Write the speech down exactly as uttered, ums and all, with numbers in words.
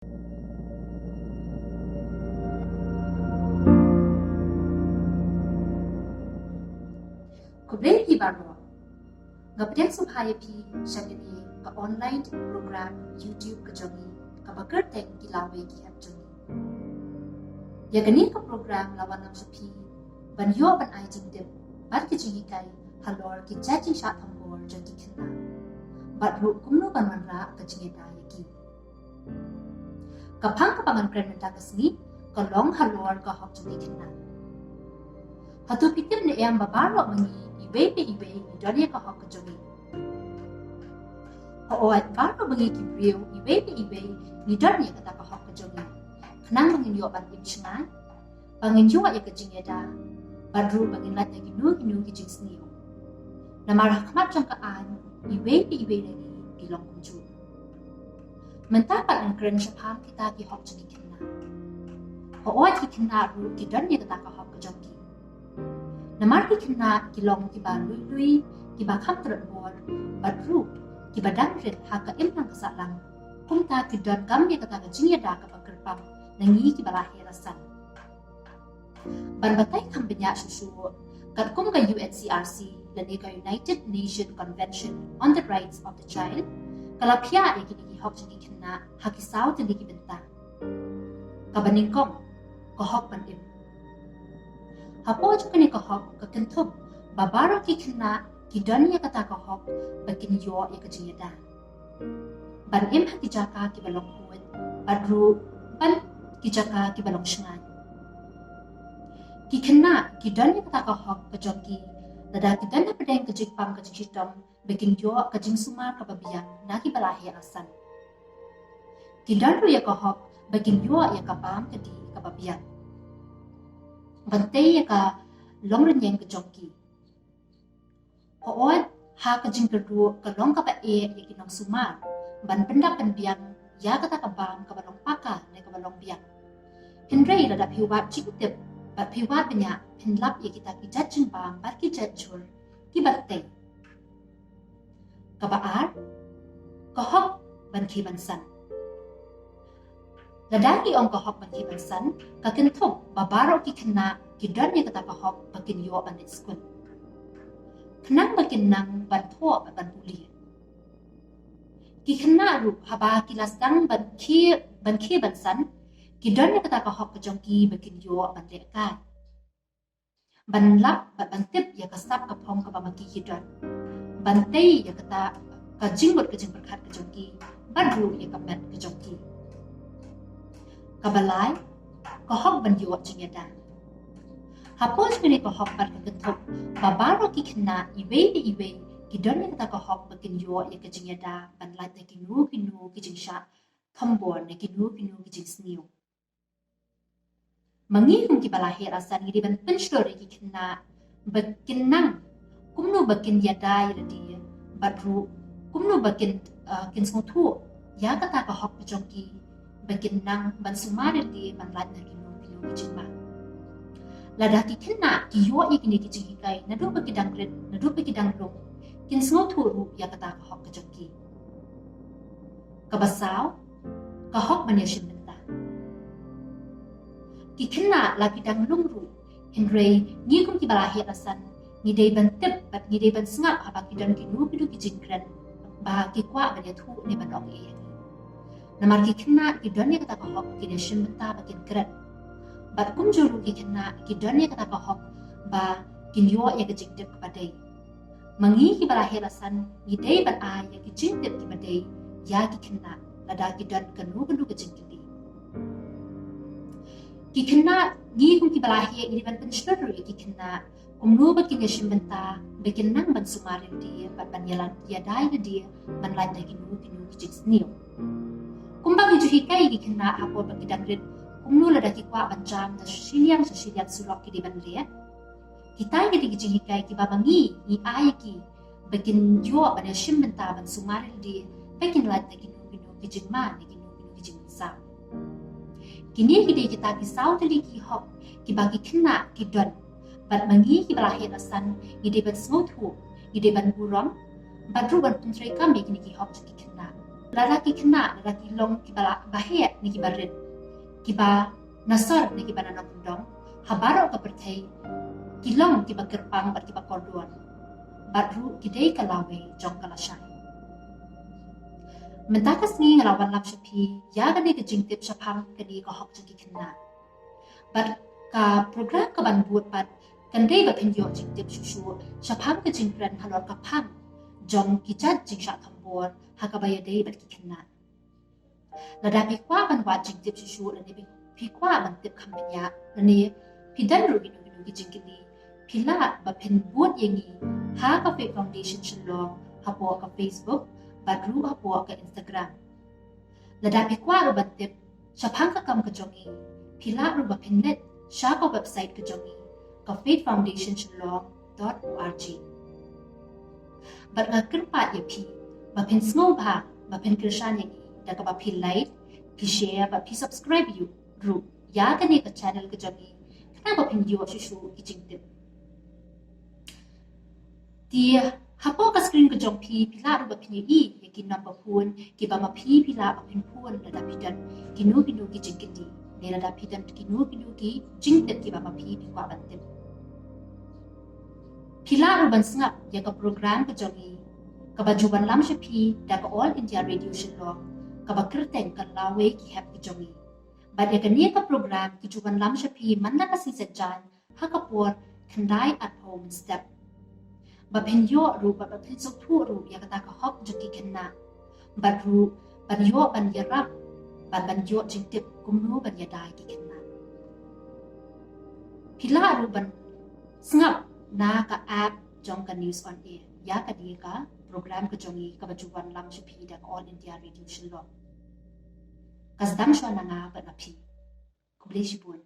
Khublei phi baroh. Nga pdiang sngewbha ïa phi sha kane ka online program YouTube ka jong ngi, kaba kyrteng Ki Lawei Ki Hep Jong Ngi. Ïa kane ka program la wanlam sha phi ban ïoh ban ai jingtip bad ki jinghikai halor ki jait jingshah thombor jong ki khynnah, bad ruh kumno ban wanrah ka jingïada ïa ki. Ka phang kaba ngan kren mynta ka sngi ka long halor ka hok jong ki khynnah. Hato phi tip ne em ba baroh ma ngi iwei pa iwei ngi don ïa ka hok ka jong ngi? Hooid, baroh ma ngi ki briew iwei pa iwei ngi don ïa kata ka hok ka jong ngi, khnang ba ngin ïoh ban im shngaiñ, ba ngin ïoh ïa ka jingïada, bad ruh ba ngin lait na kino kino ki jingsniew. Namar ha khmat jong ka aiñ iwei pa iwei na ngi ki long kumjuh. Mynta pat ngan kren shaphang kita ki hok jong ki khynnah. Hooid, ki khynnah ruh ki don ïa kata ka hok ka jong ki. Namar ki khynnah ki long kiba lui lui, kiba kham tlot bor, bad ruh kiba dang rit ha ka imlang ka sahlang. Kumta ki donkam ïa kata ka jingïada kaba kyrpang na ngi kiba la heh la san. Ban batai kham bniah shuh shuh, katkum ka U N C R C lane ka United Nations Convention on the Rights of the Child, ka la phiah ïa kine ki hok jong ki khynnah ha ki saw tylli ki bynta. Kaba nyngkong, ka hok ban im. Hapoh jong kane ka hok ka kynthup ba baroh ki khynnah ki don ïa kata ka hok ba kin ïoh ïa ka jingïada ban im ha ki jaka kiba long khuid, bad ruh ban ki jaka kiba long shngaiñ. Ki khynnah ki don ïa kata ka hok ka jong ki lada ki don hapdeng ka jingpang ka jingshitom ba kin ïoh ka jingsumar kaba biang na kiba la heh la san. Ki don ruh ïa ka hok ba kin ïoh ïa ka bam ka dih kaba biang ban tei ïa ka longrynïeng ka jong ki. Hooid, ha ka jingkyrduh ka long kaba eh ïa ki nongsumar ban pyndap pynbiang ïa kata ka bam kaba long paka ne kaba long biang. Hynrei lada phi wad jingtip bad phi wad bniah, phin lap ïa kita ki jait jingbam bad ki jait jhur kiba tei. Kaba ar, ka hok ban khie ban san. Lada ngi ong ka hok ban khie ban san, ka kynthup ba baroh ki khynnah ki don ïa kata ka hok ba kin ïoh ban leit skul, khnang ba kin nang ban thoh bad ban pule. Ki khynnah ruh haba ki la sdang ban khie, ban khie ban san, ki don ïa kata ka hok ka jong ki ba kin ïoh ban lehkai, ban lap bad ban tip ïa ka sap ka phong kaba ma ki ki don, ban tei ïa kata ka jingmut ka jingpyrkhat ka jong ki, bad ruh ïa ka met ka jong ki. Kaba lai, ka hok ban ïoh jingïada. Hapoh jong kane ka hok bad ka kynthup ba baroh ki khynnah iwei pa iwei ki don ïa kata ka hok ba kin ïoh ïa ka jingïada ban lait na kino kino ki jingshah thombor ne kino kino ki jingsniew. Ma ngi kum kiba la heh la san ngi dei ban pynshlur ïa ki khynnah ba kin nang kumno ba kin ïada ïa lade, bad ruh kumno ba kin, uh, kin sngewthuh ïa kata ka hok ka jong ki ba kin nang ban sumar ïa lade ban lait na kino kino ki jingma. Lada ki khynnah ki ïoh ïa kine ki jinghikai naduh ba ki dang rit, naduh ba ki dang lung, kin sngewthuh ruh ïa kata ka hok ka jong ki. Kaba saw, ka hok ban ïashim bynta. Ki khynnah la ki dang lung ruh, hynrei ngi kum kiba la heh la san ngi dei ban tip bad ngi dei ban sngap haba ki don kino kino ki jingkren ba ki kwah ban ïathuh ne ban ong ei ïa ngi. Namar ki khynnah ki don ïa kata ka hok ba kin ïashim bynta, ba kin kren. Bad kumjuh ruh ki khynnah ki don ïa kata ka hok ba kin ïoh ïa ka jingtip kaba dei. Ma ngi kiba la heh la san ngi dei ban ai ïa ki jingtip kiba dei ïa ki khynnah lada ki don kano kano ka jingkylli. Ki khynnah, ngi kum kiba la heh ngi dei ban pynshlur ruh ïa ki khynnah kumno ba kin ïashim bynta, ba kin nang ban sumar ïa lade bad ban ïalam ïada ïa lade ban lait na kino kino ki jingsniew. Kumba ngi ju hikai ïa ki khynnah ha por ba ki dang rit kumno lada ki kwah ban jam na shiliang sha shiliang surok ki dei ban leh, kita ki dei ki jinghikai kiba ma ngi ngi ai ïa ki ba kin ïoh ban ïashim bynta, ban sumar ïa lade ba kin lait na kino kino ki jingma ne kino kino ki jingmynsaw. Kine ki dei kita ki saw tylli ki hok kiba ki khynnah ki don, bad ma ngi kiba la heh la san ngi dei ban sngewthuh, ngi dei ban burom bad ruh ban pyntreikam ïa kine ki hok jong ki khynnah. Lada ki khynnah, lada ki long kiba la, ba heh ne kiba rit, kiba na sor ne kiba na nongkyndong, ha baroh ka pyrthei ki long kiba kyrpang bad kiba kordor, bad ruh ki dei ka lawei jong ka lashai. Mynta ka sngi nga la wanlam sha phi ïa kane ka jingtip shaphang kane ka hok jong ki khynnah. Bad ka program kaban bud pat kan dei ba phin ïoh jingtip shuh shuh shaphang ka jingkren halor ka phang jong ki jait jingshah thombor ha kaba ïadei bad ki khynnah. Lada phi kwah ban wad jingtip shuh shuh lane phi, phi kwah ban tip kham bniah lane phi don ruh kino kino ki jingkylli, phi lah ba phin bud ïa ngi ha ka Faith Foundation Shillong hapoh ka Facebook bad ruh hapoh ka Instagram. Lada phi kwah ruh ban tip shaphang ka kam ka jong ngi, phi lah ruh ba phin leit sha ka website ka jong ngi, ka faith foundation shillong dot org. Bad nga kyrpad ïa phi ba phin sngewbha ba phin kyrshan ïa ngi da kaba phi like, phi share bad phi subscribe ïa ruh ïa kane ka channel ka jong ngi, khnang ba phin ïoh shuh shuh ki jingtip. Te hapoh ka screen ka jong phi, phi lah ruh ba phin ïohi ïa ki number phone kiba ma phi phi lah ba phin phone lada phi don kino kino ki jingkylli ne lada phi don kino kino ki jingtip kiba ma phi phi kwah ban tip. Phi lah ruh ban sngap ïa ka program ka jong ngi kaba ju wanlam sha phi da ka All India Radio Shillong, kaba kyrteng Ka Lawei Ki Hep Ki Jong Ngi. Bad ïa kane ka program ki ju wanlam sha phi man la ka sngi Saitjaiñ ha ka por khyndai arphew mynstep. Ba phin ïoh ruh bad ba phin sngewthuh ruh ïa kata ka hok jong ki khynnah, bad ruh ban ïoh ban ïarap bad ban ïoh jingtip kumno ban ïada ïa ki khynnah. Phi lah ruh ban sngap na ka app jong ka News on Air ïa kane ka program ka jong ngi kaba ju wanlam sha phi da ka All India Radio Shillong. Ka sdang shuwa na nga bad na phi. Khublei shibun.